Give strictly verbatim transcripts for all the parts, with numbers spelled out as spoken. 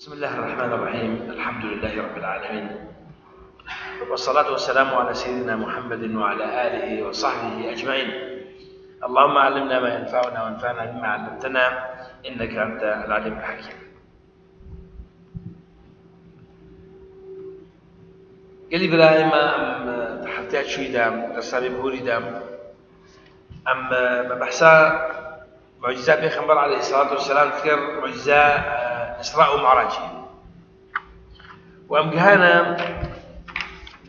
بسم الله الرحمن الرحيم. الحمد لله رب العالمين. والصلاة والسلام على سيدنا محمد وعلى آله وصحبه أجمعين. اللهم علمنا ما ينفعنا وانفعنا بما علمتنا إنك أنت العليم الحكيم. Gelî birayê me, em, di hefteya çûyî de, dersa vê bihurî de, em, me behsa mucîza Pêxember aleyhissalatu vesselam dikir, mucîza, e, Îsra û Mi'racê. Û em gihane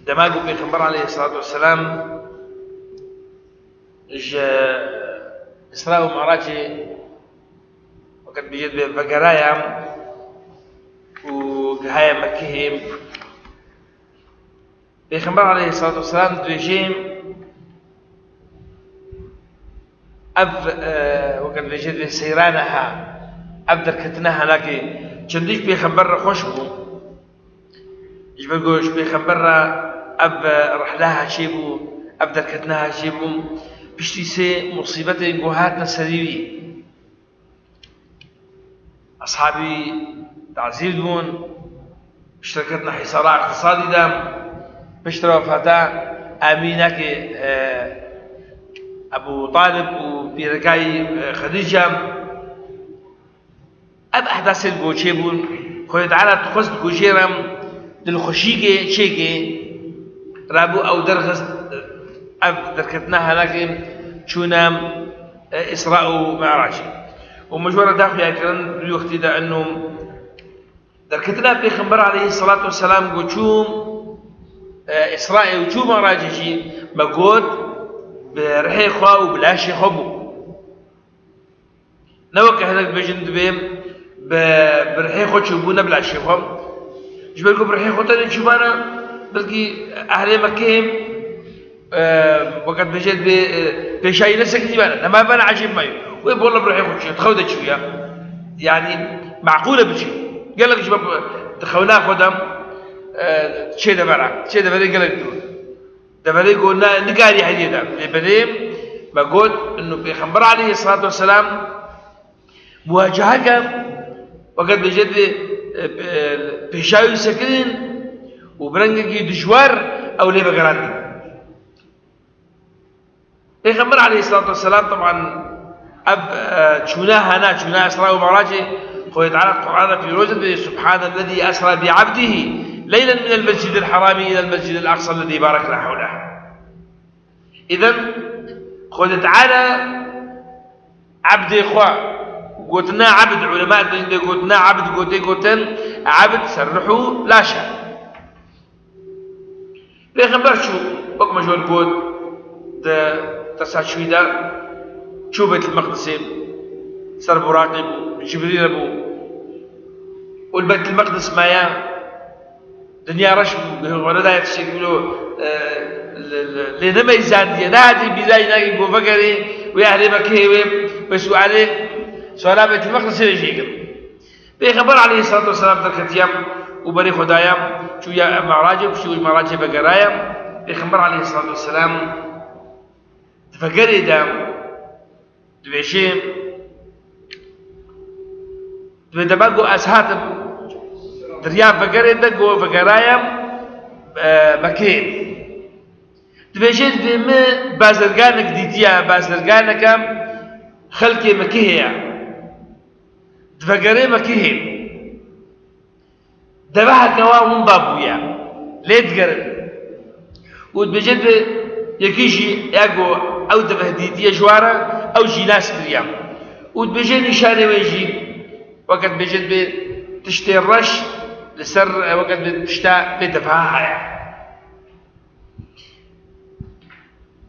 dema ku Pêxember aleyhissalatu vesselam ji Îsra û Mi'racê, weke dibêje, dibe vegeraya û gihaye Mekkehê. Pêxember aleyhissalatu vesselam dibêje, ev, e, weke dibêje, divê seyrana ha, ev derketina hanakê çendî ji Pêxember re xweş bû. Ji ber ku ji Pêxember re ev, e, rihla ha çêbû, ev derketina ha çêbû, piştî sê musîbetên ku hatine serî wî. Eshabî tazîb bûn, piştre ketina hîsara îqtisadî de, piştre wefata Emînekê, e, Ebû Talib û pîrekayî, e, Xedîce. Ev ehdasên ku çêbûn, Xwedê Teala dixwest ku jê re dilxweşîkê çêkê, rabû ew derxist, ev derketina hanakê çûne, e, Îsra û Mi'racê. Û me ji we re da xuya kirin, di wextî de eno derketina Pêxember aleyhissalatu vesselam ku çû, e, Îsraê û çû Mi'racê jî me got, bi rihê xwe û bi laşê xwe bû. Ne weke hinek dibêjin dibê bi, bi rihê xwe çûbû, ne bi laşê xwe. Ji ber ku bi rihê xwe tenê çûbana, belkî ehlê Mekkeyê, e, weke dibêje dibê, e, pêşayî nesekitîbana. Nema bana ecêb mayî. Wê bola bi rihê xwe çûye, di xew de çûye. Yanî meqûl e biçî. Gelek ji me di xewna xwe de, e, çê de bera. Çê de berê gelek dûr. Deverê ku ne, nikarî heyê de. Lê berê me got, inu Pêxember aleyhissalatu vesselam muwaceheke, weke dibêje dibê, e, e, pêşayî sekirin û bi rengekî dijwar ew lê vegerandin. Pêxember aleyhissalatu vesselam, teban, ev, e, çûna hena, çûna Îsra û Mi'racê, Xwedê Teala Qur'ana Pîroz de dibê, "Subhanellezî esra bi abdihi leylen minel mescidil harami ilel mescidil aqsa lezî barekna hewleh." Îden Xwedê Teala ebdê xwe, gotina ebd, ulema dibê gotina ebd, gotê gotin ebd ser ruh û laş e. Pêxember çû, wek me ji we got, di dersa çûyî de çû Beytulmeqdisê, ser Buraqê bû, Cibrîl re bû. Û li Beytulmeqdis maye, dinya reş bû, were daye tiştekî wilo, e, li, li, lê nemeyzandiye, nehatî bîra wî, nagî ku vegerê wê ehlê Mekkeyê wê, wê sualê, suala Beytulmeqdisê wê jê kirin. Pêxember aleyhissalatu vesselam derketiye û berê xwe daye, çûye Mi'racê, piştî wî ji Mi'racê vegeraye. Pêxember aleyhissalatu vesselam di vegerê de dibêje, dibê dema ku ez hatim di riya vegerê de ku vegeraye, e, Mekkeyê. Dibêje, dibê min bazirganek dîtiye, bazirganeke xelkê Mekkeyê ye. Divegere Mekkeyê. Deveheke wa winda bûye. Lê digerin. Û dibêje, dibê yekî jî ya ku ew deveh dîtiye ji wa re, ew jî nas kiriye. Û dibêje nîşanê wê jî, weke dibêje dibê tiştê reş li ser, weke dibê tişta vê deveha heye.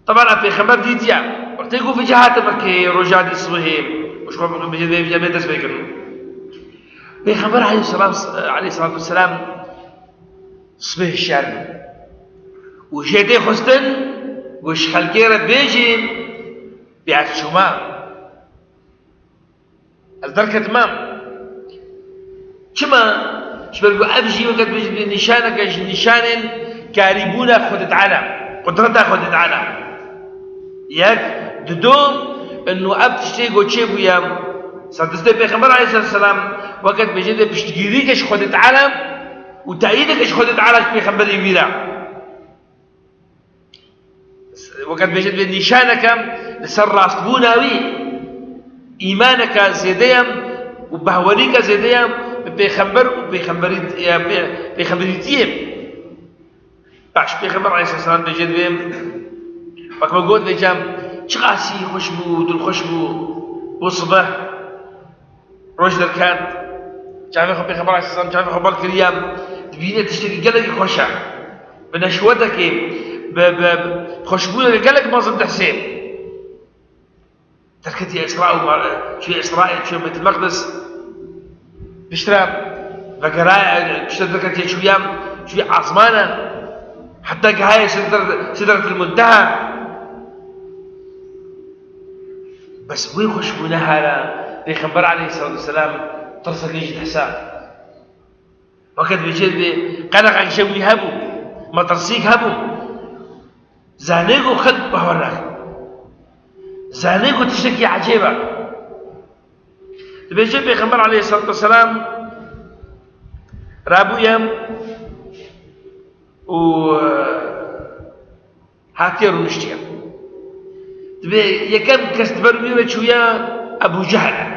Teban ev pêxember dîtiye. Wextê ku vêca hate Mekkeyê, roja dî sibihê, û ji xwe bêje vê vêca bê dest pê kirin. Pêxember aleyhisselam, aleyhisselatu vesselam sibê hişyar bû. Û jê tê xwestin, ku ji xelkê re bêjê, bê ez çûma. Ez derketim. Çima? Ji ber ku ev jî weke dibêjin nîşaneke ji nîşanên karîbûna Xwedê Teala, qudreta Xwedê Teala. Yek, didom, inu ev tiştê ku çêbûye, ser destê Pêxember aleyhisselam, Weke dibêje dê piştgîrîke ji Xwedê Teala û teyîdeke ji Xwedê Teala ji pêxemberê wî re. Weke dibêje dê nîşaneke li ser rastbûna wî, îmaneke zêde ye û behwerîke zêde ye bi pêxember û pêxemberî-, ya pê-, pêxemberîtiyê. Baş, Pêxember aleyhisselam dibêje dibê, wek me got vêca, çiqasî xweş bû, dilxweş bû, bû sibeh, roj derket, çavê xwe Pêxember aleyhisselam çavê xwe bal kiriye, dibîne tiştekî gelekî xweş e. Bi neşwetekê, bi, bi, bi xweşbûneke gelek mezin dihsê. Derketiye Îsra û Mar-, çûye Îsraîl, çûye Beytulmeqdis. Piştre vegeraye, piştre derketiye çûye, çûye asmana. Heta gehaye Sidre-, Sidretul Munteha. Bes wê xweşbûne hara Pêxember aleyhisselatu vesselam tirsekê jî dihsa. Weke dibêje dibê qeleqek ji wî hebû, metirsîk hebû. Zanê ku xelk bawer nakin. Zanê ku tiştekî ecêb e. Dibêje Pêxember aleyhisselatu vesselam rabûye û, e, hatiye rûniştiye. Dibê yekem kes di ber wî re çûye Ebû Cehl e.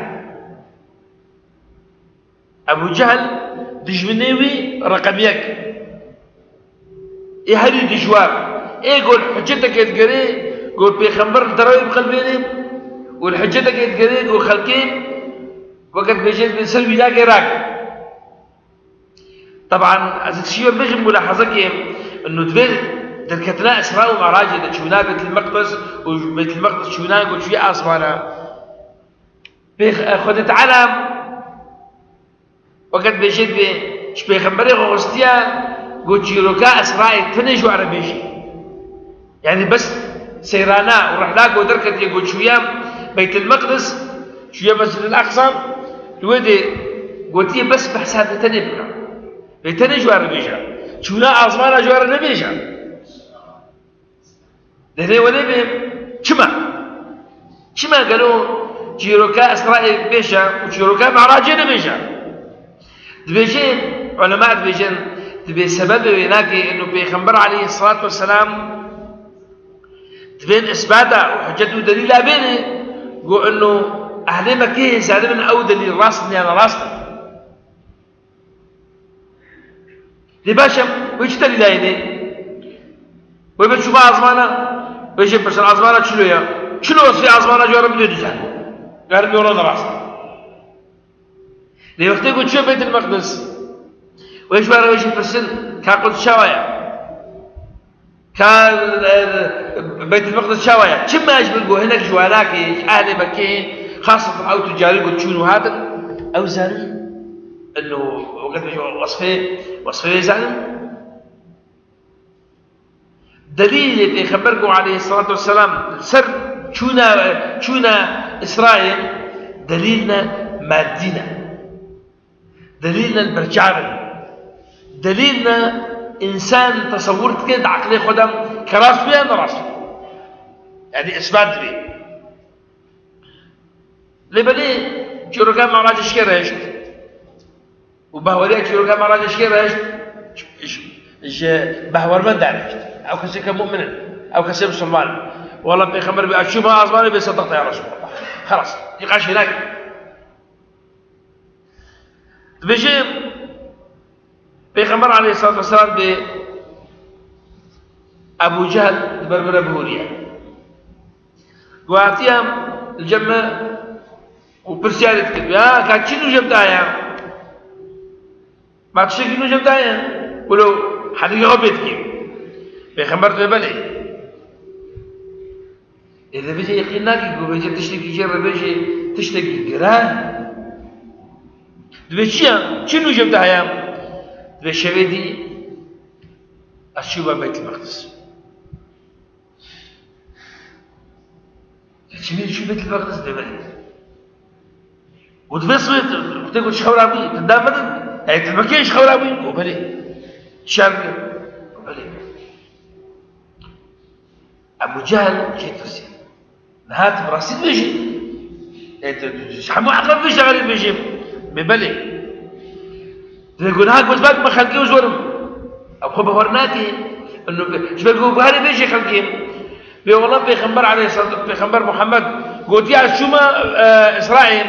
Ebû Cehl dijminê wî reqem yek. Ê herî dijwar. Ê ku li hiceteke digerê, ku pêxember li derew wê biqelibêne û li hiceteke digerê, ku xelkê weke dibêje dibê ser wî nake rake. Teban ez dişî we bêjim mulahezekê, ino divê derketina Îsra û Mi'racê de çûna Beytulmeqdis û ji Beytulmeqdis çûna ku çûye asmana. Pêx-, Xwedê Teala weke dibêje dibê ji pêxemberê xwe xwestiye ku çîroka Îsraîl tenê ji we re bêjî. Yanî bes seyrana û rihla ku derketiye ku çûye Beytulmeqdis, çûye Mescid el Aqsa, li wê dê gotiye bes behsa vê tenê bike. Vê tenê ji we re bêje. Çûna asmana ji we re nebêje. Derê we nebe, çima? Çima gelo çîroka Îsraîl bêje û çîroka Mi'racê nebêje? Dibêje, ulema dibêjin, dibê sebebê wê nake ino Pêxember aleyhisselatu vesselam divên îsbata û hicet û delîla bêne, ku ino ehlê Mekkeyê zanibin ew delîl rast in yan ne rast in. Lê baş e, wê çi delîlayê ne? Wê be çûma azmana, wê jê pirsin, azmana çilo ya? Çilo wesfê azmana ji we re bidê dizan. Garin yoran rast. Lê wextê ku çûye Beytulmeqdis, wê ji we re wê jê pirsin, ka Quds çawa ye? Ka, e, Beytulmeqdis çawa ye? Çima ji ber ku hinek ji wanakê, ji ehlê Mekkê, xaseten ew tucarî ku çûn û hatin, ew zanin, ino, weke dibêje wesfê, wesfê wê zanin. Delîlê Pêxember ku aleyhisselatu vesselam li ser çûna, çûna Îsraîl delîl ne madî ne. Delîl ne li ber çav in. Delîl ne însan tesewwur dike di eqlê xwe de ke rast bû yan ne rast bû. Yanî îsbat dibe. Lê belê çîroka Mi'racê şikê re hişt. Û bahweriya çîroka Mi'racê şikê re hişt ji, ji bahwermendan re hişt. Ew kesê ke mu'min in. Ew kesê misilman in. Wela Pêxember bê, ez çûma azmanê bê sedaqte ya Resulallah. Xelas. Nîqaşê nake. Dibêje, Pêxember aleyhisselatu vesselam dê Ebû Cehl di ber min re bihûriye. Ku hatiye li cem me û pirsiyarê dikir. Ya, ka çi nû cem te heye? Ma tiştekî nû cem te heye? Wilo hedî xwe pê dikî. Pêxember dibê belê. Ê, dibêje yeqîn nakî ku bêje tiştekî jê re bêje tiştekî giran. Dibê çi ye? Çi nû jê te heye? Dibê şevê dî ez çûme Beytulmeqdis. Çi nû çû Beytulmeqdis dibê belê. Û dibê sibê, wextê ku ji xew rabûyî, tu da min, ey, tu Mekkeyê ji xew rabûyî? Got belê. Şer bû? Got belê. Ebû Cehl jê tirsiye. Niha tu bi rastî dibêjî? Ey, tu, tu, tu, ji hemû eqil dibêjî, eqilê dibêjî. Bê belê. Dibê ku niha ku ez bak me xelkê û zorim. Ew xwe bawer nake. Ji ber ku baharê bêjê xelkê. Bê wela Pêxember aleyhisselam, Pêxember Muhammed gotiye ez çûme, e, Îsraîl.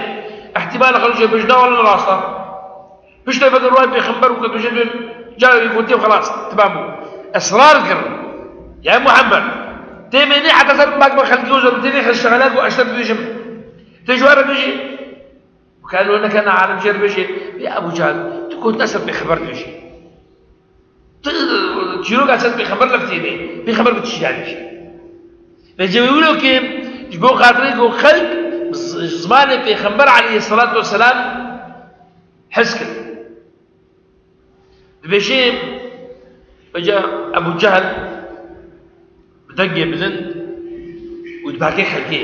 Îhtimal xelk jê bêjin, na wela ne rast e. Piştre veke ruhay Pêxember û ke tu jê dibê carê wî gotiye û xelas, temam bû. Israr kir. Ya Muhammed, tê mênê heta ser bak me xelkê û zorim, tê vê xeşexela ku ez te dibêjim. Tê ji we re bêjî. Ka lo nekene alim jê re bêjê, ya Ebu Cehil, tu gotina ser pêxember dibêjî. Tu çîroka ser pêxember lef tê bê. Pêxember bi tiştî dibêjî. Vê cewê wilo ki ji bo xatirê ku xelk z-, zimanê pêxember aleyhisselatu vesselam hez kin. Dibêjê, vêca Ebu Cehil bi dengê bilind û dibakê xelkê.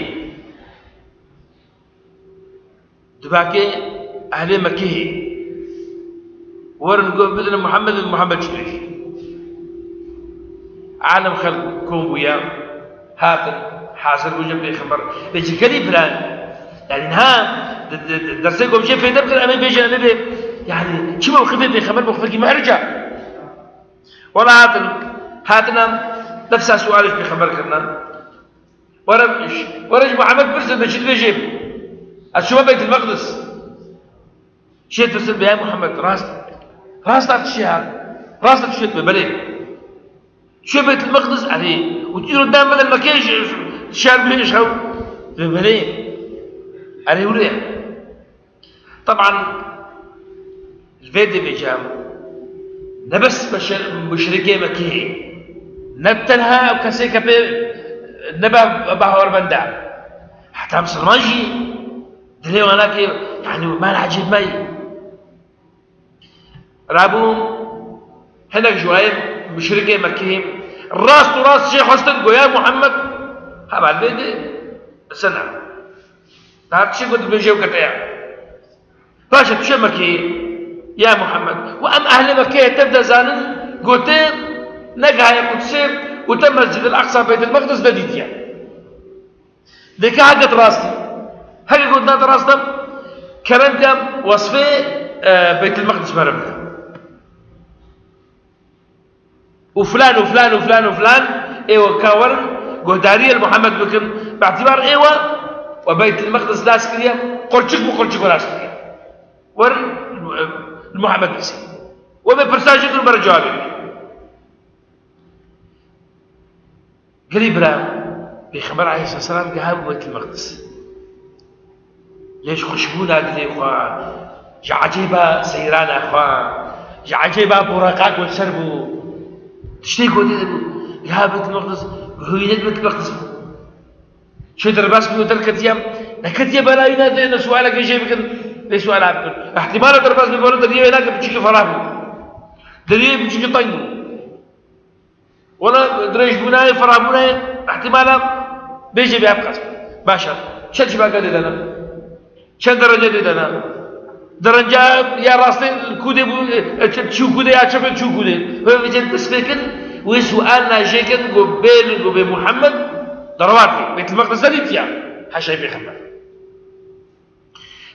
Dibakê ehlê Mekê hê. Werin ku bidin Muhammed, Muhammed çi dibêjî. Alem xelk kom bûye, hatin, hazir bû cem Pêxember. Vê cî gelî bira. Yani niha, d-, d-, d-, dersê ku em jê fêde bikin, em ê bêjin, em ê bê. Yani çi mewqifê Pêxember, mewqifekî mehrica. Wela hatin, hatin em nefsa sualê ji Pêxember kirine. Were, were ji Muhammed pirsin, de çi dibêjê? Ez çûme Beytulmeqdis. Şê pirsin, bê ya Muhammed, rast. Rast a tişê ha. Rast a tişê dibe, belê. Çûye Beytulmeqdis, erê. Û tu îro dem bide Mekê, şer bihê ji hew. Dibe, belê. Erê, wire. Teban, li vê dê vêca ne bes beşer-, muşrikê Mekî, ne tenha ew kesê ke pê nebe bawermend e. Heta misilman jî dilê wana kê, yani, mal ecêb me yî. Rabû hinek ji wayê muşrikê Mekî rast û rast jê xwestin, goya Muhammed heval vê dê, mesela. Her tiştê ku dibêje ew kete ya. Paşê tu çi Mekê, ya Muhammed? Û em ehlê Mekê tev de zanin, gote, negihaye Qudsê û te Mescid el Aqsa, Beyt el Meqdis nedîtiye. Deke heket rastî. Heke gotina te rast e, kerem ke wesfê, e, Beyt el Meqdis mere bide. û filan û filan û filan û filan, ê we ka werin guhdariyê li Muhammed bikin, bi îtibar ê we, we Beyt el Meqdis nas kiriye, qurçik bi qurçik we nas kiriye. Werin, e, li Muhammed bisin. We bê pirsa jê kin, bere cewabê. Gelî bira, Pêxember aleyhisselam giha bû Beytulmeqdis. Lê ji xweşbûna dilê xwe, ji ecêba seyrana xwe, ji ecêba buraka ku li ser bû, tiştê ku dîtibû, giha Beytulmeqdis, hûyînê di Beytulmeqdis bû. Çi derbas bû, derketiye, neketiye belayî, ne, ne sualeke jê bikin, vê suala bikin. Îhtimala derbas bû, wele deriyê wê nake, biçûkî ferah bû. Deriyê biçûkî teng bû. Wela dirêjbûnayê, ferahbûnayê, îhtimala bêjê bê hevqas. Baş e. Çend şibaka dê dana? Çend derece dê dana? Derenca ya rastê kûdê bû, e, çi, çû kûdê ya çepê çû kûdê. Hûn vêcên pirs pêkin, wê sual najêkin, go bê, go bê Muhammed, derevatê. Beytulmeqdis nedîtiya. Haşay Pêxember.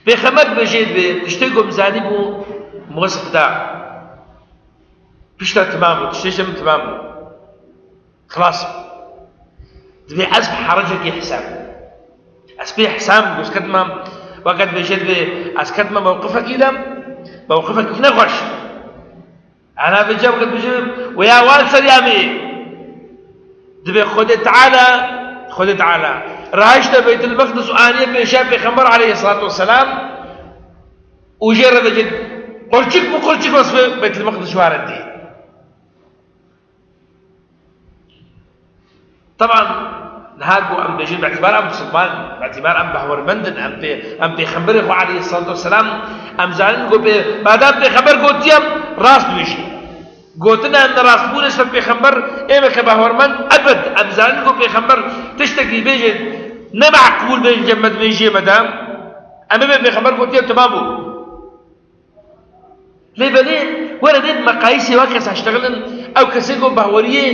Pêxember dibêje, dibê, tiştê ku min zanîbû, min wesf da. Pişta timam bû, tiştê ji min timam bû. Xilas bû. Dibê ez bi herecekê hisam. Ez pê hisam bû, ez ketime, weke dibêje, dibê, ez ketime mewqifekî de, mewqifekî nexweş. Ana vêca weke dibêje, we ya wan ser ya me. Dibê Xwedê Teala, Xwedê Teala rahişte Beytulmeqdis û aniye pêşa Pêxember aleyhisselatu vesselam û jê re vecê qurçik bi qurçik wesfê Beytulmeqdis ware dî. Teban, niha ku em bêjin, bi îtibar em misilman, bi îtibar em behwermend in, em pê, em Pêxemberê xwe aleyhisselatu vesselam, em zanin ku pê, madem Pêxember gotiye, rast dibêjî. Gotina em ne rastbûnê ser Pêxember, ê me ke behwermend, ebed, em zanin ku Pêxember tiştekî bêje, ne meqûl bê cem me, dibêjê me de, em ê bê Pêxember gotiye, temam bû. Lê belê, were dê bi meqayîsê weke saştexilin, ew kesê ku behweriyê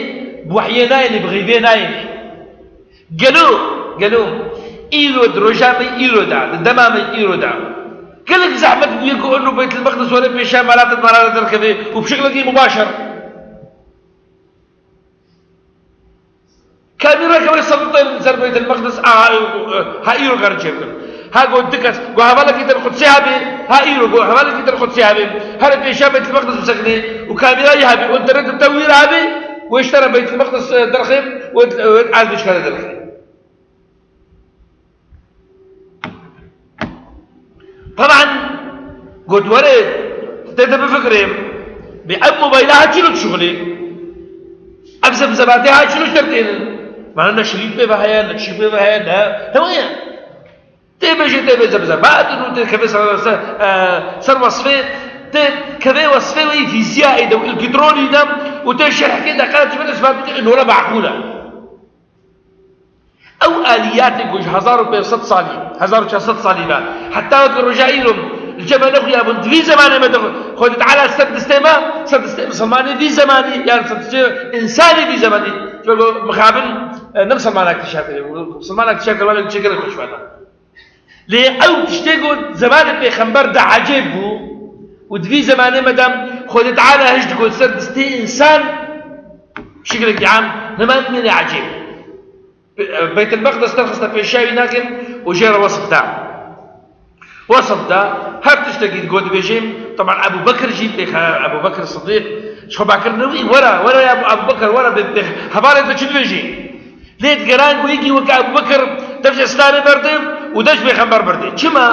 bi wehiyê nayênê, bi xeybê nayênê. Gelo, gelo, îro di roja me îro de, di dema me îro de, Gelek zehmet bûye ku eno Beytulmeqdis were pêşiya mala te, mala te derkeve û bi şeklekî mubaşer. Kamîra ke wê serditên li ser Beytulmeqdis, aha, ha îro karin çêbikin. Ha got du kes, got hevalekî te li Qudsê hebê, ha îro got hevalekî te li Qudsê hebê. Here pêşiya Beytulmeqdis bisekine û kamîrayî hebê û internet bi te wî re hebê, wê ji te re Beytulmeqdis, e, derxê, wê, wê ez ji te re derxê. Teban, got were, tê te bifikirê, bê ev mobayla ha çilo dişuxulê? Ev zemzematê ha çilo ji te re tênin? Mana ne şirît pê ve heye, ne çi pê ve heye, ne, hewa ye. Tê bêjê tê bê zemzemat û tê kevê ser, ser, e, ser wesfê, tê kevê wesfê wê fîziya ê de û elektronî de û tê şerhkê de qet ji min isbat bike, ino re meqûl e. Ew aliyatê ku ji hezar û pênc sed salî, hezar û çar sed salî ve, heta weke roja îro li cem me nexuyabûn, di vî zemanê me de Xwedê Teala ser distê me, ser distê misilmanê vî zemanî, yan ser distê însanê vî zemanî. Ji ber ku mixabin, e, ne misilmana îktîşaf kiriye, misilmana îktîşaf kiriye, wele çêkirê xweş vana. Lê ew tiştê ku zemanê pêxember de ecêb bû û di vî zemanê me de Xwedê Teala hişt got ser distê însan, şiklekî am, nema min ecêb. Beytulmeqdis derxiste pêşiya wî nakin û jê re wesf da. Wesf da, her tiştekî got dibêjê, teban Ebû Bekir jî, pêxe-, Ebû Bekir Sidîq, ji xwe bakirine wî, were, were ya Ebû Bekir, were bê, bê, hevalê tu çi dibêjî? Lê digeran ku yekî weke Ebû Bekir dev ji Îslamê berde û dev ji pêxember berde. Çima?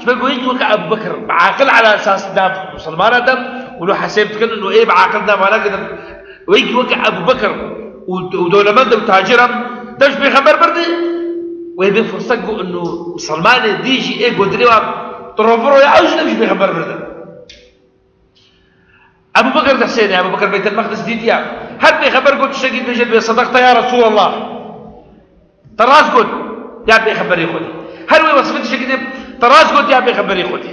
Ji ber ku yekî weke Ebû Bekir bi aqil ala esas nav misilmana de û lo hesêb dikin û ê bi aqil nav wana kirin. Wekî weke Ebû Bekir û, û dewlemend û tacir e, dev ji pêxember berde. Wê bê firset ku ino misilmanê dî jî ê gotinê wa tiroviro ya ew jî dev ji pêxember berde. Ebû Bekir dihsêne, Ebû Bekir Beytulmeqdis dîtiya. Her pêxember got tiştekî dibêje dibê sedaqte ya Resûlallah. Te rast got ya pêxemberê Xwedê. Her wê wesfê tiştekî dê, te rast got ya pêxemberê Xwedê.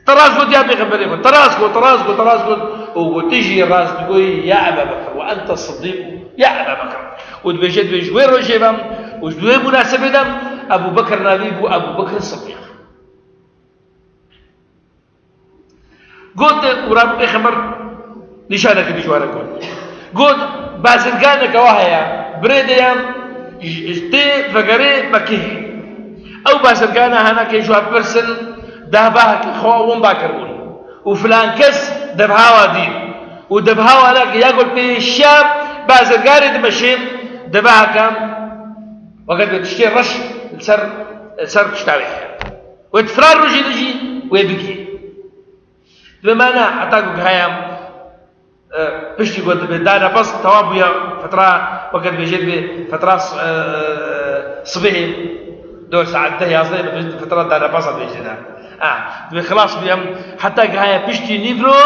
Te rast got ya pêxemberê Xwedê. Te rast got, te rast got, te rast got. Û got tu jî rast digoyî ya Eba Bekir. Ve ente sidîq ya Eba Bekir. Û dibêje dibê ji wê rojê ve û ji wê munasebê de Ebû Bekir navî bû Ebû Bekir Sidîq. Got, û rabû pêxember nîşaneke dî ji wan re got. Got, bazirganeke wa heye, birê de ye, ji, ji tê vegerê Mekê. Ew bazirgana henekê ji wan pirsin, dehbahekî xwe winda kiribûn. Û filan kes devha wa dît. Û devha wa nake ya got pêşiya bazirganê dimeşê, dehbaheke weke dibê tiştê reş li ser, li ser pişta wê heye. Wê di filan rojê de jî wê bigihê. Dibe mana heta ku gihaya, e, piştî ku dibe dane bes tewa bûye fetra, weke dibêje dibe fetra s-, e, sibihê, do saet deh yazdeh dibêje fetra dane besa dibêje de. Ha, dibe xilas bûye heta gihaya piştî nîvro,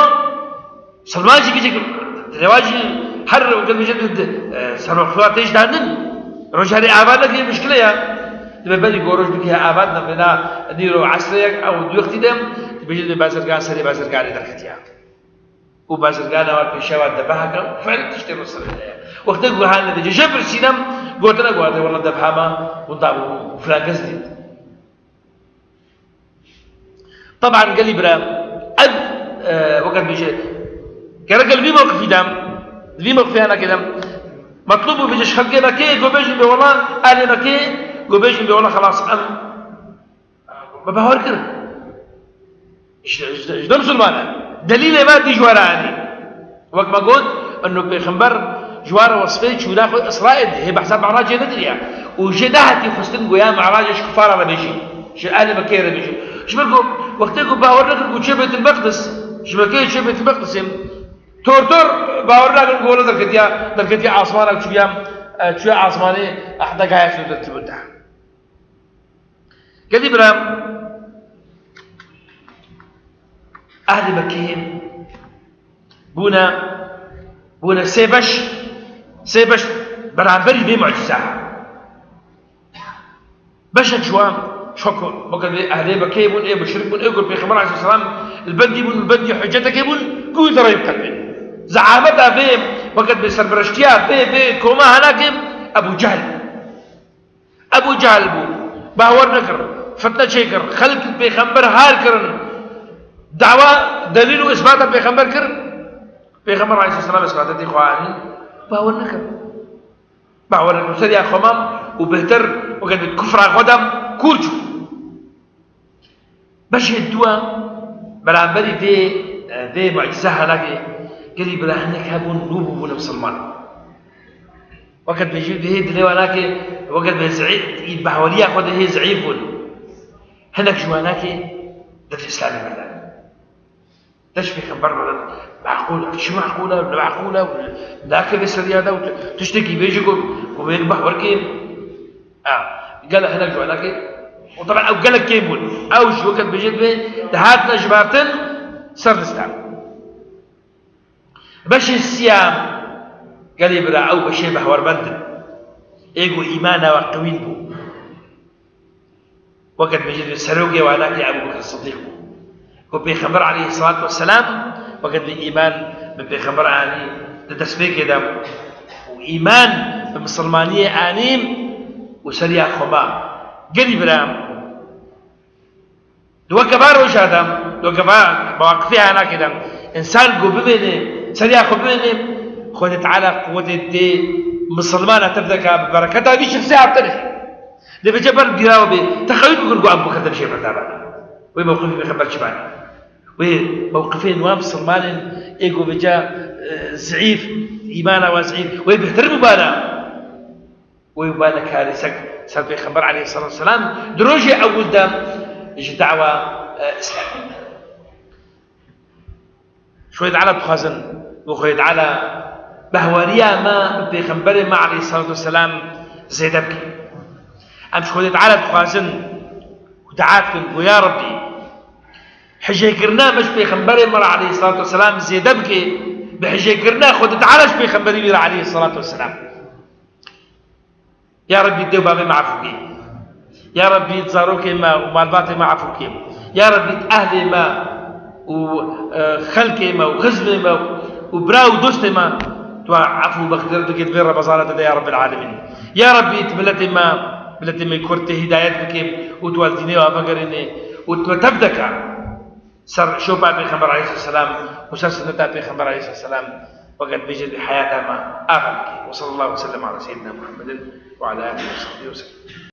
Silman jî gecek rewacî her wekî dibêje di, di, e, serokxuya têj dandin. Rojarê ava nekê mişkile ya. Dibe berî goroj bikê ava de vêna nîro esrê yek ew di wextî de dibêje di bazirgan serê bazirganê derketiya. Û bazirgana wa pêşewa de beheke û ferî tiştê ro serê de ya. Wextê ku hane dibêje jê pirsînem gotine ku hate wela debhama winda bû filan kes dît. Teban gelî bira, ev, e, weke dibêje, gereke li vî mewqifî de, li vî mewqifê henekê de, metlûb bû bêje ji xelkê Mekê, ku bêjin bê wela, ehlê Mekê, ku bêjin bê wela xelas em me bawer kir. Ji, ji, ji ne misilman e. Delîlê me dî ji we re anî. Wek me got, eno pêxember ji wan re wesfê çûna xwe Îsraîl dihê, behsa Mi'racê nekiriye. Û jê nehatî xwestin goya Mi'racê ji kufara re bêjî. Ji ehlê Mekkeyê re bêjî. Ji ber ku wextê ku bawer nekir ku çê Beytulmeqdis, ji Mekkeyê çê Beytulmeqdisê, tor tor bawer nakin ku wele derketiya, derketiya asmana û çûya, e, çûya asmanê, eh, degaya şû dertibû de. Gelî bira, ehlê Mekkeyê bûne, bûne sê beş, sê beş beramberî vê mucîza. Beşek ji wan şok bûn. Weke vê ehlê Mekkeyê bûn, ê muşrik bûn, ê ku Pêxember aleyhisselam li bendî bûn, li bendî hiccetekê bûn, ku wî derê biqedin. Zeameta vê, weke vê serbireştiya vê, vê koma henakê Ebû Cehl. Ebû Cehl bû. Bawer nekir. Fitne çêkir. Xelk pêxember har kirin. Dawa delîl û îsbata pêxember kir. Pêxember aleyhisselam îsbatetî xwe anî. Bawer nekir. Bawer nekir. Ser ya xwe mam û bêhtir weke bi kufra xwe de kûr çû. Beşê dua beramberî vê, vê mucîze halakê gelî bira hinek hebûn nû bûbûne misilman. Weke dibêjî vê hê dilê wan nake, weke dibê zî-, bahweriya xwe de hê zîf bûn. Hinek ji wan nake dest Îslamê birdan. Dest pêxember birdan. Meqûl e, çi meqûl e, ne meqûl e, nake vê seriya de û tu-, tiştekî bêje ku, ku wê bahwer kêm. Ha, gelek hinek ji wan nake. Û teben ew gelek kêm bûn. Ew ji weke dibêje dibê dihatine jibartin ser dista. Beşê siyam, gelê bira ew beşê behwermend in. Ê ku îmana we qewîn bû. Weke dibêjin serokê wan nake Ebû Bekir Sidîq bû. Ku Pêxember aleyhisselatu vesselam, weke dibê îman bi Pêxember anî di destpêkê de û îman bi misilmaniyê anî û seriya xwe ma. Gelî bira. Di weke va roja de, di weke va mewaqifê hanakê de, însan ku bimêne, seriya xwe bimêne, Xwedê Teala quwetê dê misilmana tev deka bi bereketa vî şexsê hatine. Dê vêce ber bîra we bê, te xewî bikir ku Ebû Bekir te bişê berdabana. Wê mewqifê Pêxember çi bane? Wê mewqifên wan misilmanên ê ku vêce, e, zîf, îmana wan zîf, wê bêhtir bibana. Wê bane karîsek ser Pêxember aleyhisselatu vesselam di rojê ewil de ji dawa, e, Îslamê. Ji Xwedê Teala dixwazin, bo Xwedê Teala behweriya me bi Pêxemberê me aleyhisselatu vesselam zêde bike. Em ji Xwedê Teala dixwazin û dua dikin, go ya Rebbî, hijêkirina me ji Pêxemberê me re aleyhisselatu vesselam zêde bike, bi hijêkirina Xwedê Teala ji Pêxemberê wî re aleyhisselatu vesselam. Ya Rebbî, dê û bavê me efû bikê. Ya Rebbî, zarokê me û malbatê me efû bikê. Ya Rebbî, ehlê me û, e, xelkê me û xizmê me û bira û dostê me, tu efû û mexfiret bikê di vê Remezana de, ya Rebbel Alemîn. Ya Rebbî, tu miletê me, miletê me Kurd tê hidayet bikê û tu li dînê we vegerînê û tu tev deka. Ser şopa Pêxember aleyhisselam û ser sunneta Pêxember aleyhisselam weke dibêje di heyata me ava bike. Ve sallallahu ve sellem ala seyyidina Muhammedin ve ala alihi ve sahbihi ve sellem.